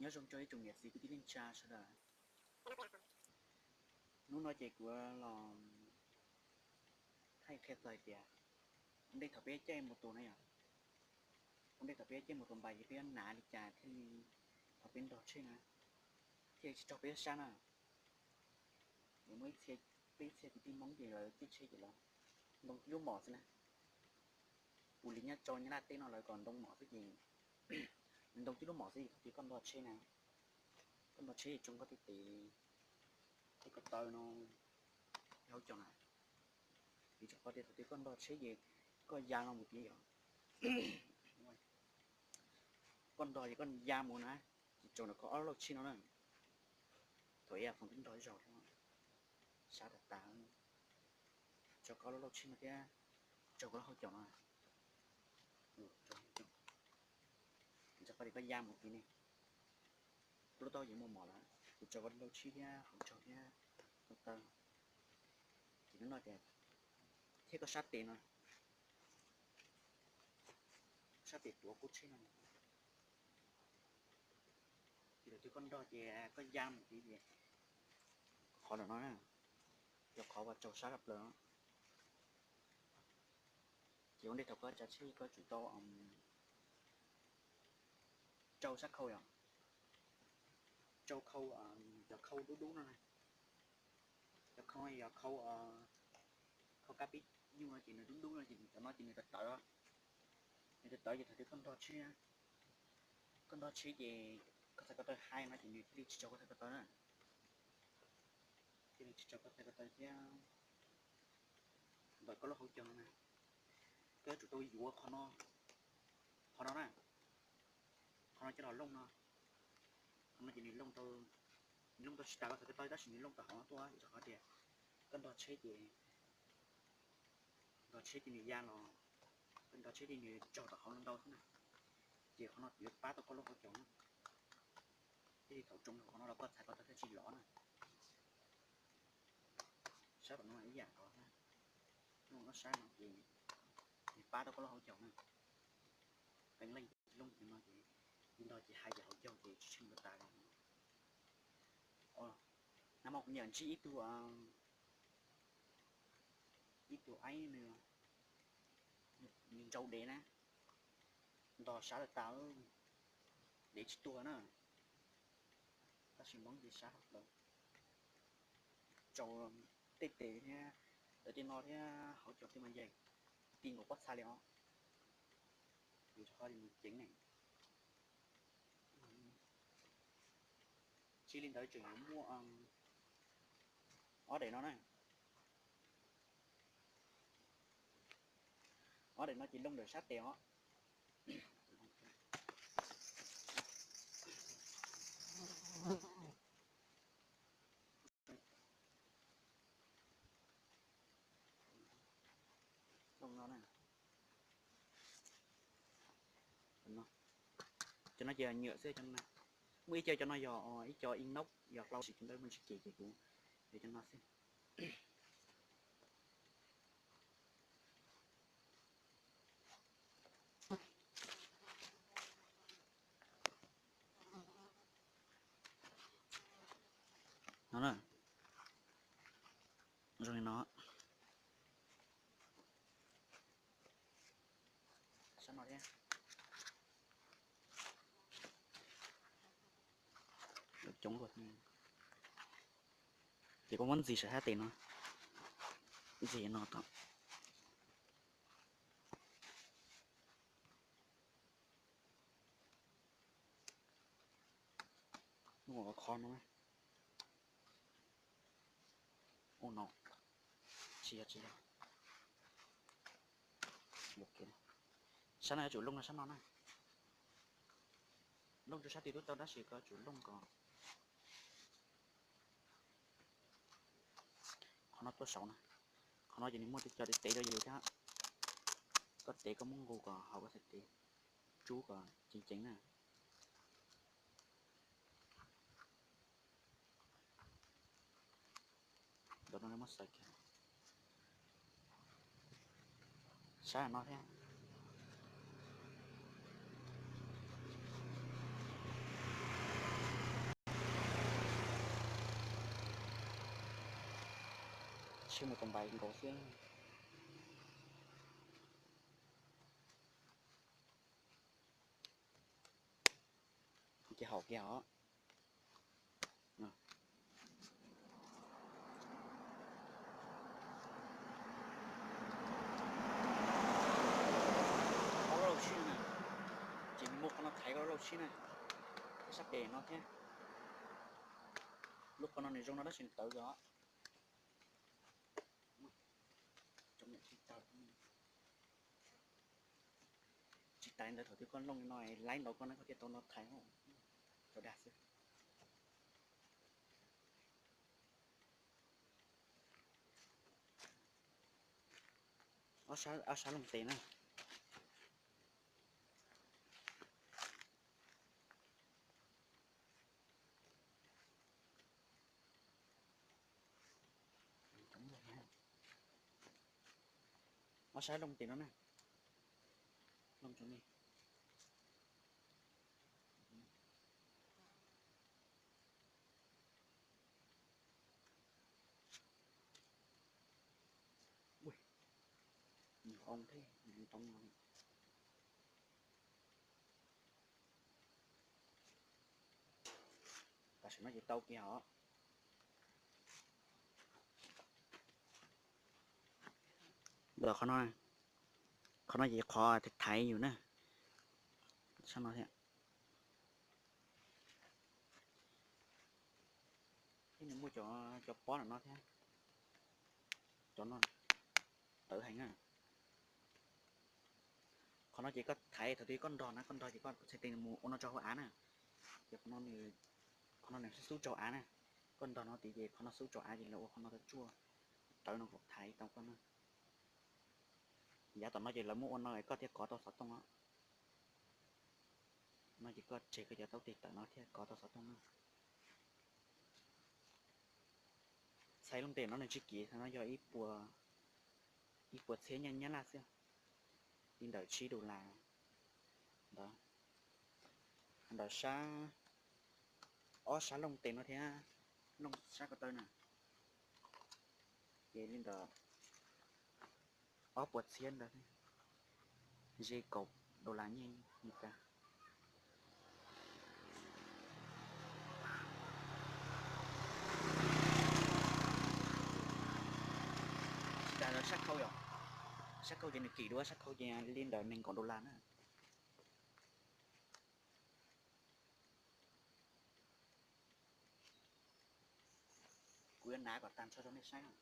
Nyob zoo rau ib tsoom niam txiv kwv tij neej tsa sawv daws. Hnub no ces kuv los thaij qhia txog hais tias ua ntej thaum peb caij mus tus na yom, ua ntej thaum peb caij mus tus npais ces peb yuav hnav li cas thiaj li thaum peb nrog tsheb na thiaj li tsis raug peb sab na. Muaj ib txhia, peb ib txhia kwv tij Hmoob ces lawv caij tsheb ces lawv ntoo tib lub mom xwb na. Ua li nyob rau Nyab Laj teb no lawv kom ntoo mom xwb ces, ntoo tib lub mom xwb ces thaum twg koj nrog tsheb na, koj nrog tsheb ces tsoo koj tej tes thiab ko taw no hauv caug na. Vim rau qhov tias thaum twg koj nrog tsheb ces koj ya no mus tiag yom, koj nrog ces koj ya mus na, ces tsoo ntawm koj ob lub lauj tshib no na. Thaum ib yam foom twb nrog ib zaug thiab, sab tas tas, tsoo koj ob lub lauj tshib no thiab tsoo koj lub hauv caug no. Rau qhov tias koj ya mus tid ne, lub taub yeej muaj mom lawm, ces tsoo koj lub lauj tshib thiab hauv caug thiab ko taw. Ces hnub no ces thiab koj sab tes no, sab tes tuav kub tsheb no. Ces thaum twg koj nrog ces koj ya mus tid ces qhov ntawm no na, yog qhov uas tsau sab tshaj plaws. Ces ua ntej thaum koj tsav tsheb koj tsum tau tsau sab khau yom, tsau khau, cov khau dub dub no na. Cov khau no yog khau, khau kab pib nyuj no ces nws dub dub no ces cov no ces nws tawv tawv, nws tawv tawv ces thaum twg koj nrog tsheb, koj nrog tsheb ces koj txhais ko taw hais no ces nws thiaj li tsis tsau koj txhais ko taw na, thiaj li tsis tsau koj txhais ko taw thiab. Ntawm koj lub hauv caug no na, koj yuav tsum tau yuav qhov no, qhov no na, qhov no coj los looj no. Qhov no ces nws looj tau, nws looj tau tsis tas koj txhais ko taw tab sis nws looj tau hauv no tuaj, vim rau qhov tias koj nrog tsheb ces, nrog tsheb ces nws ya los, nrog tsheb ces nws raug tau hauv no ntau xwb na. Ces qhov no ces yuav pab tau koj lub hauv caug na, thiaj li thaum tsoo qhov no los koj txhais ko taw thiaj tsis lov na. Sab tom no ib yam nkaus thiab, looj ob sab no ces nws pab tau koj lub hauv caug na. Qee leej looj no ces nrog ces hais ces hauv caug ces tsis tsheej ko taw li. Nag hmo kuv niam ntsib ib tug, ib tug aib, nws ntsau dev na, nrog sab tas tas, dev tsis tuag na, tab sis Hmoob ces sab tau tsau tej tes thiab, ntawm tej no thiab hauv caug tej mas yeej ti nkaus pob txha li os. Vim rau qhov li nws ceev ne. Tsis li ntawd tseem yuav muaj ob daim no na. Ob daim no ces looj ntawm sab tes os. Looj no na. Cov no ces nyuam xwb, cov no muaj ib co, cov no yog ib co inox, yog hlau, tab sis cov ntawd muaj ntsib kev ces kuv yuav cov no xwb. No na, zoo li no. Sab no thiab. Coob luaj. Ces koj muab ntxiv sab tes no, ntxiv no tod. Ua qhov no, ua no, tsis yog, tsis yog. Sab no yuav tsum looj rau sab no na. Looj rau sab twg twb tau tab sis koj tsum looj kom qhov no tuaj saud na. Qhov no ces nws muaj tej cov tev tev rau yus thiab. Koj tev koj muab nqus kom haum, koj txhais tes rub kom ceev ceev na. Ntawm no muab xaws kiag. Sab no thiab. Tsis mus tau npaim nkaus xwb. Ces haum kiag os. Qhov loj loj sib na, ces muab qhov no thaiv loj loj sib na, sab pem no thiab. Lub qhov no nws zoo no tab sis nws tawv os. Tsis tas ntawd thaum twg koj looj no laib ntaus koj na koj thiaj tau no thaiv, tau dag xwb. Ob sab, ob sab looj tes na. Ob sab looj tes no na. Looj tso ne. Ui, nws oo thiab nws ntoo no. Tam sim no ces tau kiag os. Los qhov no, qhov no ces qhov thaiv yus na. Sab no thiab. Thiab nws muaj cov pob no thiab. Cov no tawv heev na. Qhov no ces koj thaiv thaum twg koj nrog na, koj nrog ces koj txhais tes mus ua no rau hauv av na. Ces qhov no nws xub rau av na. Koj nrog no tid ces qhov no xub rau av ces lawv ua qhov no tsuaj tawv no kom thaiv tau koj na. Yav tom no ces lawv muab ua no koj thiaj kov tau xov tooj os. No ces koj tseg koj cov taub tes tawm no thiaj kov tau xov tooj na. Txhais looj tes no nws tsis kim, no yog ib puas txhiab nyiaj Nyab Laj xwb, li ntawm tsib dollar ntawd. Ntawm sab, ob sab looj tes no thiab looj sab ko taw na, ces li ntawm ob puas txhiab ntawd, ze kaum dollar nyiaj Meskas. Tsis tas ntawd sab khau yom, sab khau ces nws kim dua, sab khau ces li ntawm nees nkaum dollar na. Kuv yuav hnav kom tag nrho rau nej saib.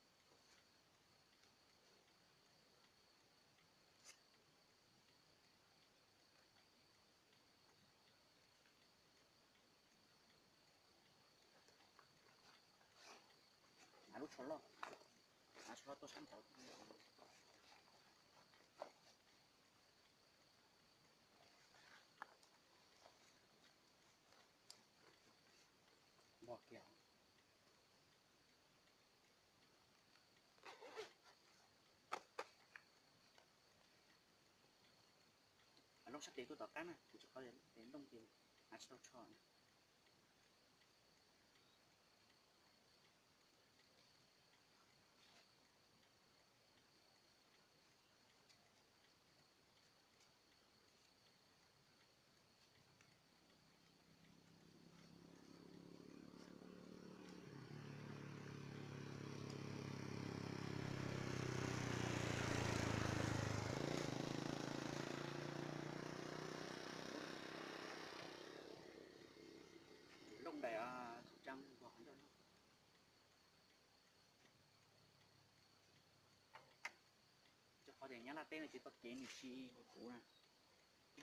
Hnav lub tsho loj, hnav tsho loj tuaj sab nraud. Npog kiag. Looj sab tes tuaj tom qab na, kuv tsis qhov tes looj ces hnav tsis tau tsho. Looj daim khau cab npog qhov ncauj no. Rau qhov tias Nyab Laj teb no ces txoj kev nws tsis li kuv na,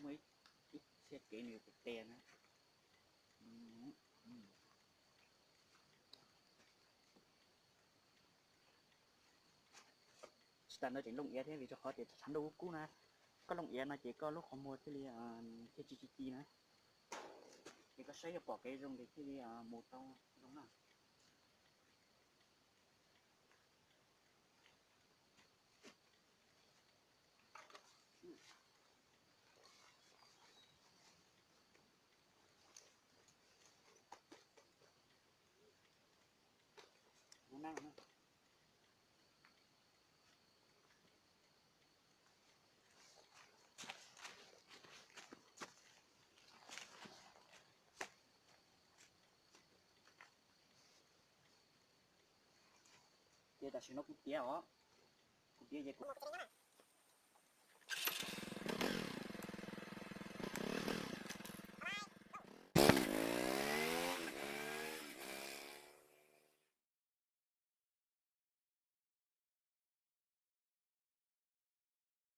muaj ib txhia kev nws tes na. Tsis tas ntawd tseem looj iav thiab, vim rau qhov tias tshav ntuj kub kub na, koj looj iav no ces koj lub qhov muag thiaj li thiaj tsis ci ci na. Ces koj saib yog pom kev zoo ces thiaj li mus tau zoo na. Lub nab no, Ces tam sim no kuv tiav os, kuv tiav ces kuv